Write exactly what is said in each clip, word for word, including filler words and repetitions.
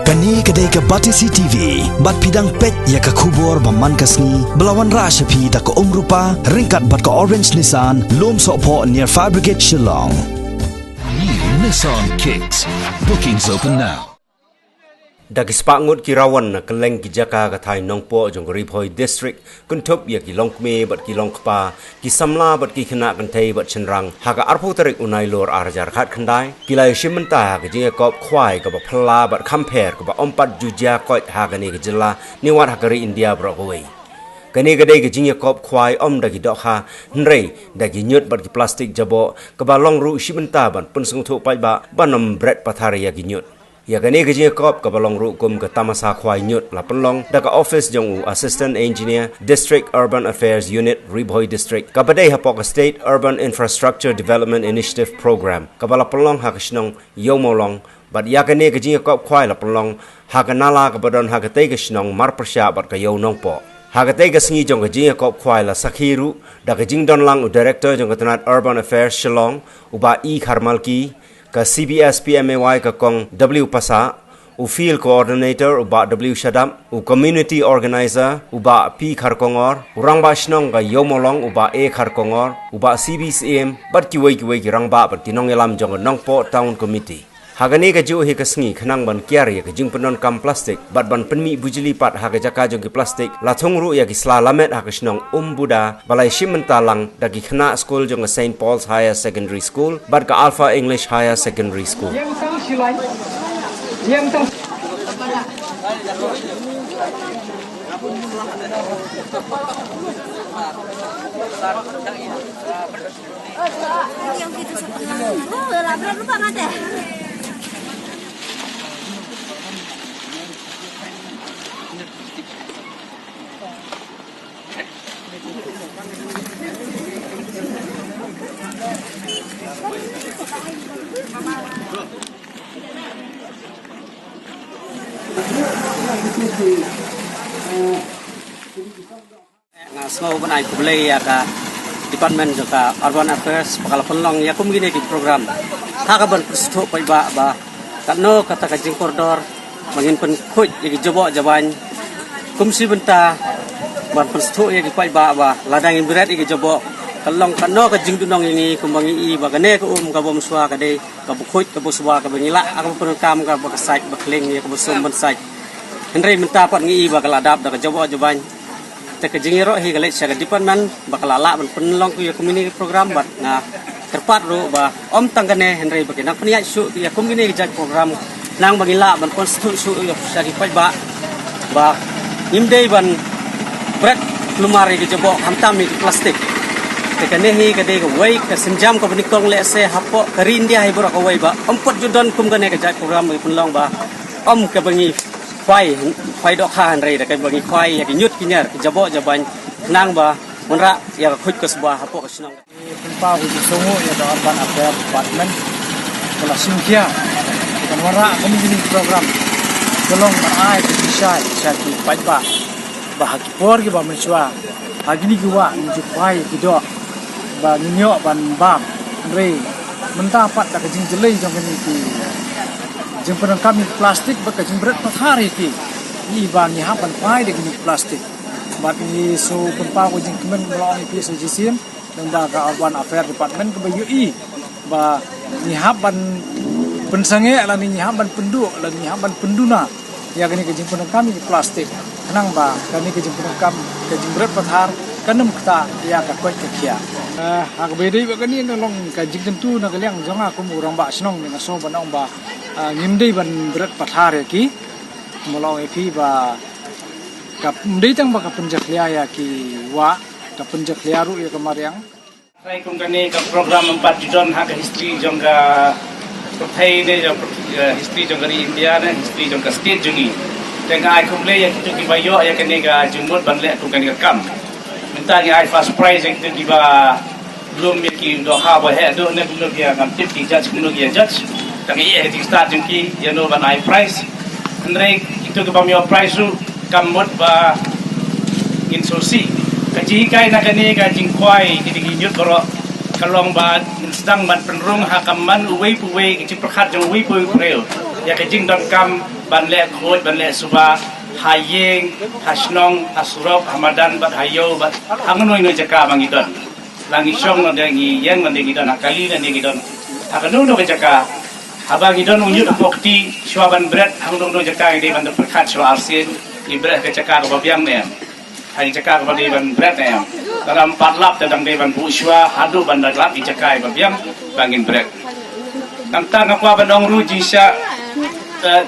Kane ka dei ka Batesi T V, bad phi dang peit ïa ka khubor ba man ka sngi, ba la wanrah sha phi da ka Umrupa, ryngkat bad ka Orange Nissan, Lumsohphoh near Fire Brigade Shillong. New Nissan Kicks. Bookings open now. Da ki spah ngut ki rawan na kylleng ki jaka ka thaiñ Nongpoh jong ka Ri Bhoi District, kynthup ïa ki longkmie bad ki longkpa, ki samla bad ki khynnah kynthei bad shynrang, ha ka arphew tarik u Nailur ar hajar khatkhyndai, ki la ïashim bynta ha ka jingïakop khwai kaba phylla bad kham pher kaba ym pat ju jia koit ha kane ka jylla ne wat ha ka ri India baroh kawei. Kane ka dei ka jingïakop khwai ym da ki dohkha, hynrei da ki ñiut bad ki plastik jaboh, kaba long ruh shi bynta ban pynsngewthuh paidbah ban ym bret pathar ïa ki ñiut. Ïa kane ka jingïakop kaba long ruh kum ka tamasa khwai ñiut la pynlong da ka office jong u Assistant Engineer, District Urban Affairs Unit, Ri Bhoi District, kaba dei hapoh ka State Urban Infrastructure Development Initiative Program, kaba la pynlong ha ka shnong Ïewmawlong, bad ïa kane ka jingïakop khwai la pynlong ha ka nala kaba don ha katei ka shnong marpyrshah bad ka Ïew Nongpoh. Ha katei ka sngi jong ka jingïakop khwai la sakhi ruh da ka jingdon lang u Director jong ka tnat Urban Affairs Shillong, u Bah E Kharmalki, ka C B S P M A Y ka Kong W Passah, u Field Coordinator u Bah W Shadap, u Community Organizer u Bah P Kharkongor, u Rangbah Shnong ka Ïewmawlong u Bah A Kharkongor, u Bah C B Syiem, bad kiwei kiwei ki rangbah bad ki nongïalam jong ka Nongpoh Town Committee. Ha kane kajuh hi ka sngi, khnang ban kiar ïa ka jingpyndonkam plastik bad ban pynmih bujli pat ha ka jaka jong ki plastik, la thung ruh ïa ki sla lamet ha ka shnong Umbuda, ba la ïashim bynta lang da ki khynnah skul jong ka Saint Paul's Higher Secondary School bad ka Alpha English Higher Secondary School. Nga sngew ban ai khublei ïa ka Department jong ka Urban Affairs ba ka la pynlong ïa kum kine ki program ha kaban pynsngewthuh paidbah ba katno kata ka jingkordor ba ngin pynkhuid ïa ki jaboh jabain. Kum shi bynta ban pynsngewthuh ïa ki paidbah ba lada ngin bret ïa ki jaboh, ka long katno ka jingduhnong ïa ngi kumba ngi i ba kane ka um kaba ym shuwa ka dei kaba khuid kaba shuwa kaba ngi lah ha kaba pyndonkam kaba ka sait ba khlieng ïa kaba sum ban sait. Hynrei mynta pat ngi i ba ka la dap da ka jaboh jabain. Te ka jingïaroh hi ka leit sha ka department ba ka la lah ban pynlong ïa kum kine ki program bad nga kyrpad ruh ba ym tang kane hynrei ba kin nang pynïaid shuh ïa kum kine ki jait program khnang ba ngin lah ban pynsngewthuh shuh ïa sha ki paidbah ba ngim dei ban bret kulmar ïa ki jaboh khamtam ïa ki plastik. Te kane hi ka dei kawei ka sienjam kaba nyngkong lehse hapoh ka ri India hi baroh kawei ba ym pat ju don kum kane ka jait program ba ngi pynlong ba ym kaba ngi khwai, khwai dohkha hynrei da kaba ngi khwai ïa ki ñiut ki ñiar ki jaboh jabain khnang ba wanrah ïa ka khuid ka shuwa hapoh ka shnong. Pynpaw ka jingsngewnguh ïa ka Urban Affairs Department ba la shim khia ban wanrah kane ka program ka long ban ai ka jingshai sha ki paidbah ba ha ki por kiba mynshuwa ha kine ki wah ngi ju khwai ki doh ba ngin ïoh ban bam. Hynrei mynta pat da ka jingjyllei jong kine ki jingpyndonkam ïa ki plastik bad ka jingbret pathar ïa ki, ngi i ba ngi hap ban phai da kine ki plastik. Bad ngi shu pynpaw ka jingkmen ba la ong ïa phi sa shisien, lyngba ka Urban Affairs Department kaba ïohi ba ngi hap ban pynsangeh lane ngi hap ban pynduh lane ngi hap ban pynduna ïa kane ka jingpyndonkam ïa ki plastik khnang ba kane ka jingpyndonkam ka jingbret pathar kan ym ktah ïa ka koit ka khiah. Eh, ha kaba ïadei bad kane, na long ka jingkyntu na ka liang jong nga kum u rangbah shnong, nga sngew ban ong ba, ah, ngim dei ban bret pathar ïa ki. Kumba la ong ïa phi ba ka ym dei tang ba ka pynjakhlia ïa ki wah, ka pynjakhlia ruh ïa ka mariang. Trai kum kane ka program ym pat ju don ha ka history jong ka pyrthei ne, jong ka pyrthei, eh, history jong ka ri India ne, history jong ka state jong ngi. Te nga ai khublei ïa kito kiba ïoh ïa kane ka jingmut ban leh kum kane ka kam. Mynta ngi ai first prize ïa kito kiba lum ïa ki dohkha ba heh duh ne kumno ki ïa ngam tip ki judge kumno ki ïa judge. Tang ïa ka jingstad jong ki ïa no ban ai prize. Hynrei kito kibym ïoh prize ruh kam mut ba ngin sngewsih. Ka jinghikai na kane ka jingkhwai kine ki ñiut baroh ka long ba ngin sdang ban pynrung ha ka man uwei pa uwei, ka jingpyrkhat jong uwei pa uwei u briew. Ïa ka jingdonkam ban leh khuid, ban leh suba, ha ïing, ha shnong, ha surok, ha madan, bad ha ïew, bad ha kano kano jaka ba ngi don. La ngi shong lane ngi ïeng, lane ngi don ha kali, lane ngi don ha kano kano ka jaka. Haba ngi don u ñiut hapoh kti, shuwa ban bret ha kano kano jaka ngi dei ban da pyrkhat shuwa arsien, ngi bret ha ka jaka kaba biang ne em. Ha ka jaka kaba dei ban bret ne em. Lada ym pat lap te dang dei ban buh shuwa haduh ban da lap ïa ka jaka ba biang ba ngin bret. Nangta nga kwah ban ong ruh jingshisha, eh,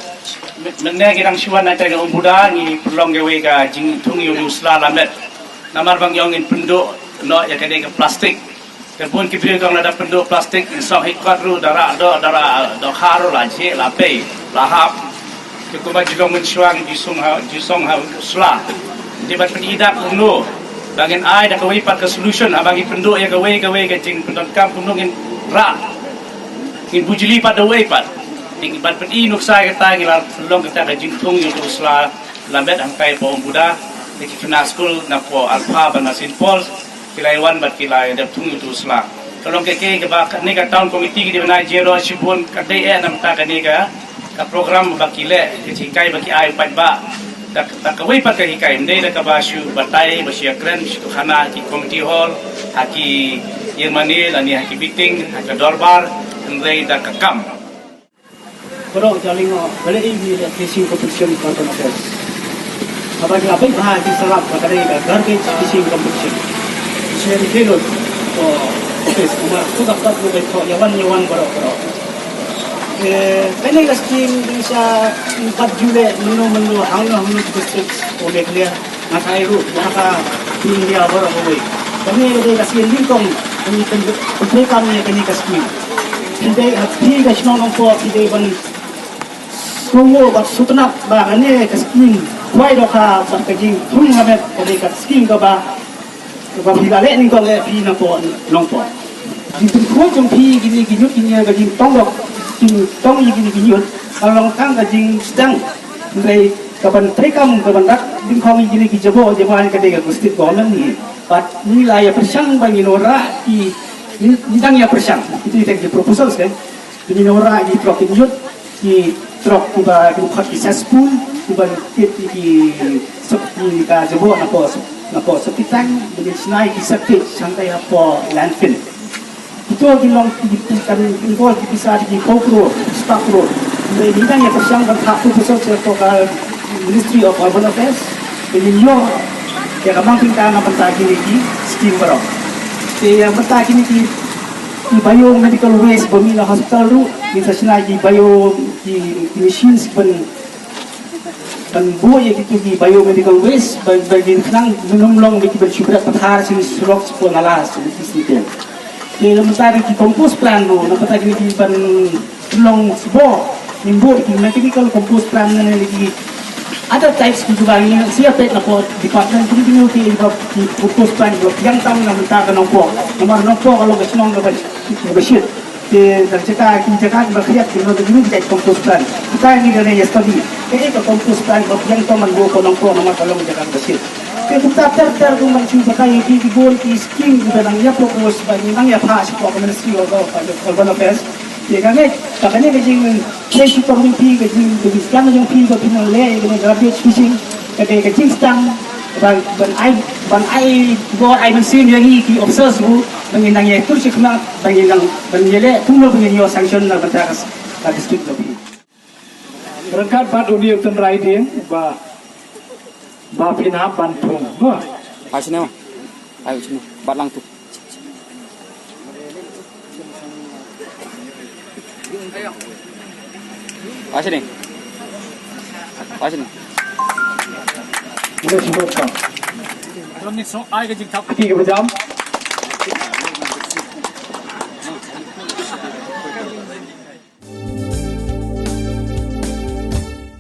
mynne ngi dang shu wan na ka Umbuda, ngi pynlong kawei ka jingthung ïa u sla lamet. Namar ba ngi ong ngin pynduh noh ïa kane ka plastik. Te bun ki briew ki ong lada pynduh plastik, ngin song hi kot ruh, da rah doh, da rah dohkha ruh, la jhieh, la pei, la hap. Te kumba ju long mynshuwa ngi ju song ha, ju song ha u sla. Te ban pyni da kumno ba ngin ai da kawei pat ka solution, haba ngi pynduh ïa kawei kawei ka jingpyndonkam, kumno ngin rah, ngin bujli pat da uwei pat. Te ban pyni nuksa ïa kata, ngi la pynlong kata ka jingthung ïa u sla lamet hangtai hapoh Umbuda. Te ki khynnah skul na poh Alpha bad na Saint Paul's ki la wan bad ki la dep thung ïa u sla. Ka long ka kei kaba kane ka town committee ki dei ban ai jingïaroh shibun, ka dei eh namar kane ka, ka program ba ki leh, ka jinghikai ba ki ai paidbah. Da, da kawei pat ka hikai, ym dei da kaba shu batai, ba shu ïakren, shu khana ha ki committee hall, ha ki ïing mane, lane ha ki meeting, ha ka dorbar, hynrei da ka kam. Baroh ki la lyngngoh balei ngi leh fishing competition ka Urban Affairs. Haba ki la peit bha ki sa lap ba ka dei ka garbage fishing competition. Shisien ki lut ko office, kumba to ka pat ko, ïa wan ïa wan baroh baroh. Eh, kane ka scheme dang sha, pat ju leh mynno mynno, hangno hangno ki district ko Meghalaya. Nga sa ai ruh na ka India baroh kawei. Kane ka dei ka sien nyngkong kane ka, ka kam ïa kane ka scheme. Phi dei ha phi ka shnong Nongpoh, phi dei ban sngewthuh bad sngewtynnat ba kane ka scheme khwai dohkha bad ka jingthung lamet, ka dei ka scheme kaba, kaba phi la leh nyngkong, leh phi na poh Nongpoh. Jingpynkhwai jong phi kine ki ñiut ki ñier, ka jingtong doh, jingtong ïa kine ki ñiut, ka long tang ka jingsdang. Hynrei kaban treikam, kaban rak dyngkhong ïa kine ki jaboh jaman ka dei ka state government hi. Bad ngi la ïa pyrshang ba ngin wanrah ki, ngi, ngi dang ïa pyrshang. Kita ki proposals, kan. Ngin wanrah ki trok ki ñiut, ki trok kiba, kiba khot ki cesspool, kiban tip ïa ki sep, ki ka jaboh na poh, na poh septic tank, ba ngin shna ïa ki septic hangtai hapoh landfill. Kito ki long ki, ki kan involve ki pisa ki phew klur, spah klur. Hynrei ngi dang ïa pyrshang ban phah proposal sha ka Ministry of Urban Affairs, ba ngin ïoh ïa ka bank tyngka na bynta kine ki scheme baroh. Te ïa bynta kine ki, ki biomedical waste ba mih na hospital ruh, ngin sa shna ki bio, ki, ki machines ban ban buh ïa kito ki biomedical waste, ban, ban kin khnang nym long ba ki ban shu bret pathar sha ki surok, sha ki nala, sha ki sinte. Te na bynta ki compost plant ruh, na bynta ki ban long sboh, ngin buh ki mechanical compost plant ne ki other types kiba ngi sa ïa peit na poh department, ki, ki, ki, ki compost plant kiba biang tam na bynta ka Nongpoh. Namar Nongpoh ka long ka shnong kaba, kaba shit. Te da jaka, ki jaka kiba khriat ki long da kine ki jait compost plant. Kita ngi dang ïa study kaei ka compost plant ba biang tam ban buh ha Nongpoh namar ka long jaka kaba shit. Te kumta ter ter kum ban shu batai ïa ki, ki bun ki scheme kiba nang ïa propose, ba ngi nang ïa phah shapoh ka Ministry of, of, of Urban Affairs. Te ka ngi, ka kane ka jing, ka jing shu tong jong phi, ka jing, ka jingstad jong phi ba phin nang leh ïa kane garbage fishing. Ka dei ka jingstad ban, ban ai, ban ai bor, ai mynsiem ïa ngi ki officers ruh, ba ngin nang ïa tur shi khmat, ba ngin nang, ban ïaleh kumno ba ngin ïoh sanction na bynta ka, ka district jong phi. Ryngkat bad une u tynrai dieng ba, ba phin hap ban thung. Ai shane ma. Ai shane. Bat lang tu. Ai shane. Ai shane. Ule shibun ka. Lam ni so ai ka jingthap. Ki ka bajam.